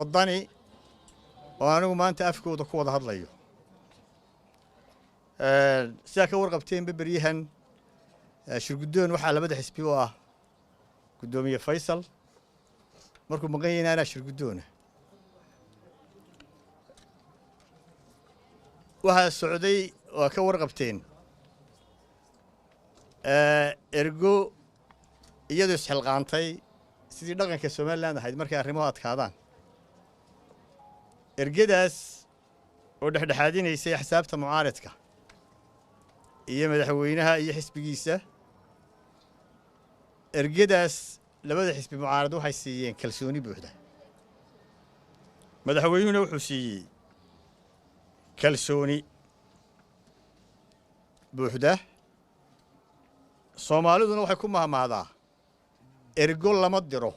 Waddani oo anigu maanta afkooda ku wada hadlayo, sidaa ka warqabteenba beryahan shirguddoon waxaa labada xisbi u ah guddoomiye Faysal. Markuu maqan yahayna anaa shirguddoona. Waxaa socday waa ka warqabteen ergo iyadoo isxilqaantay sidii dhaqanka Somalilan ahayd markay arrimuhu adkaadaan, ergadaas oo dhexdhexaadinaysay axsaabta mucaaridka iyo madaxweynaha iyo xisbigiisa. Ergadaas labada xisbi mucaarad waxay siiyeen kalsooni buuxda, madaxweynuhuna wuxuu siiyey kalsooni buuxda. Soomaaliduna waxay ku mahmahdaa ergo lama diro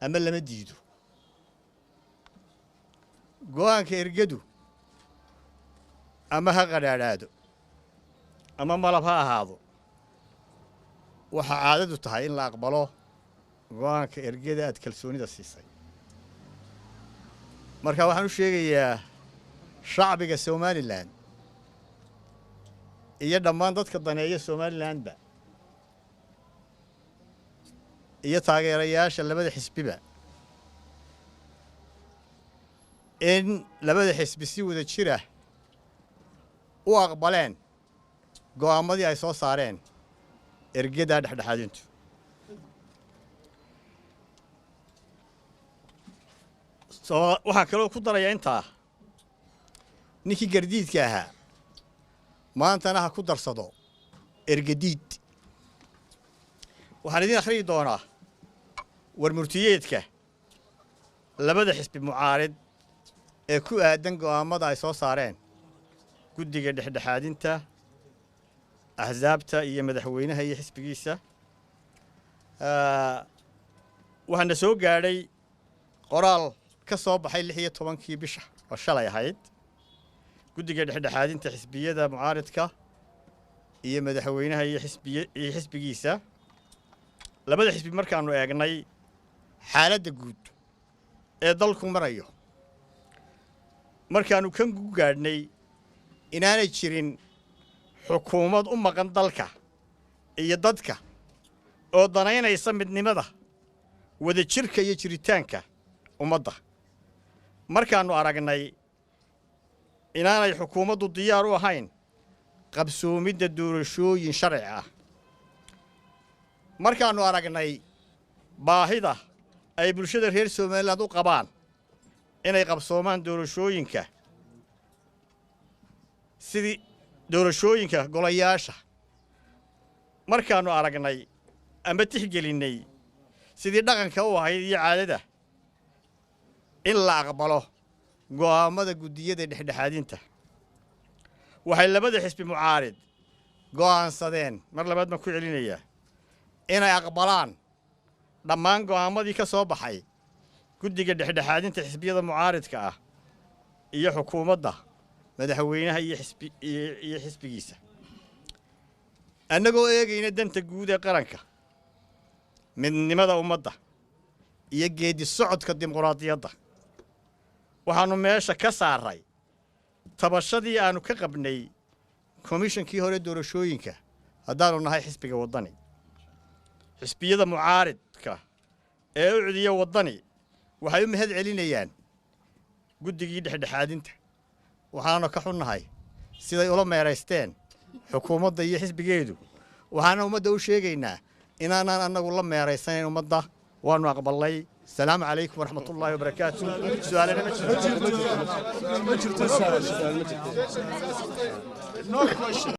ama lama diido. Go'aanka ergadu ama ha qadhaadhaado ama malab ha ahaado, waxaa caadadu tahay in la aqbalo go'aanka ergada aad kalsoonida siisay. Marka waxaan u sheegayaa shacbiga Somalilan iyo dhammaan dadka daneeya Somalilanba iyo taageerayaasha labada xisbiba in labada xisbi si wada jira u aqbaleen go'aammadii ay soo saareen ergadaa dhexdhexaadintu. Waxaan kaloo ku darayaa intaa ninkii gardiidka ahaa maantana ha ku darsado ergadiid. Waxaan idiin akhriyi doonaa war murtiyeedka labada xisbi mucaarid ee ku aadan go'aammada ay soo saareen guddiga dhexdhexaadinta axsaabta iyo madaxweynaha iyo xisbigiisa. Waxaana soo gaadhay qoraal ka soo baxay 16-kii bisha oo shalay ahayd guddiga dhexdhexaadinta xisbiyada mucaaridka iyo madaxweynaha iyo xisbiy iyo xisbigiisa. Labada xisbi markaannu eegnay xaaladda guud ee dalku marayo, markaannu kan ku gaadhnay inaanay jirin xukuumad u maqan dalka iyo dadka oo danaynaysa midnimada, wadajirka iyo jiritaanka ummadda, markaannu aragnay inaanay xukuumaddu diyaar u ahayn qabsoomidda doorashooyin sharci ah, markaannu aragnay baahida ay bulshada reer Somaliland u qabaan inay qabsoomaan doorashooyinka sidii doorashooyinka golayaasha, markaannu aragnay ama tixgelinnay sidii dhaqanka u ahayd iyo caadada in la aqbalo go'aammada guddiyada dhexdhexaadinta, waxay labada xisbi mucaarid go'aansadeen, mar labaad baan ku celinayaa, inay aqbalaan dhammaan go'aammadii ka soo baxay guddiga dhexdhexaadinta xisbiyada mucaaridka ah iyo xukuumadda madaxweynaha iyo xisbi iyo xisbigiisa, annagoo eegayna danta guud ee qaranka, midnimada ummadda iyo geedi socodka dimuqraadiyadda. Waxaannu meesha ka saaray tabashadii aannu ka qabnay komishankii hore doorashooyinka haddaannu nahay xisbiga Waddani. Xisbiyada mucaaridka ee u cudiya Waddani waxay u mahad celinayaan guddigii dhexdhexaadinta, waxaanu ka xunnahay siday ula meeraysteen xukuumadda iyo xisbigeedu. Waxaana ummadda u sheegaynaa inaanaan annagu la meeraysanayn ummadda, waannu aqbalnay. Asalaamu calaykum waraxmatullaahi wabarakaatu. Su-aalena ma jirto.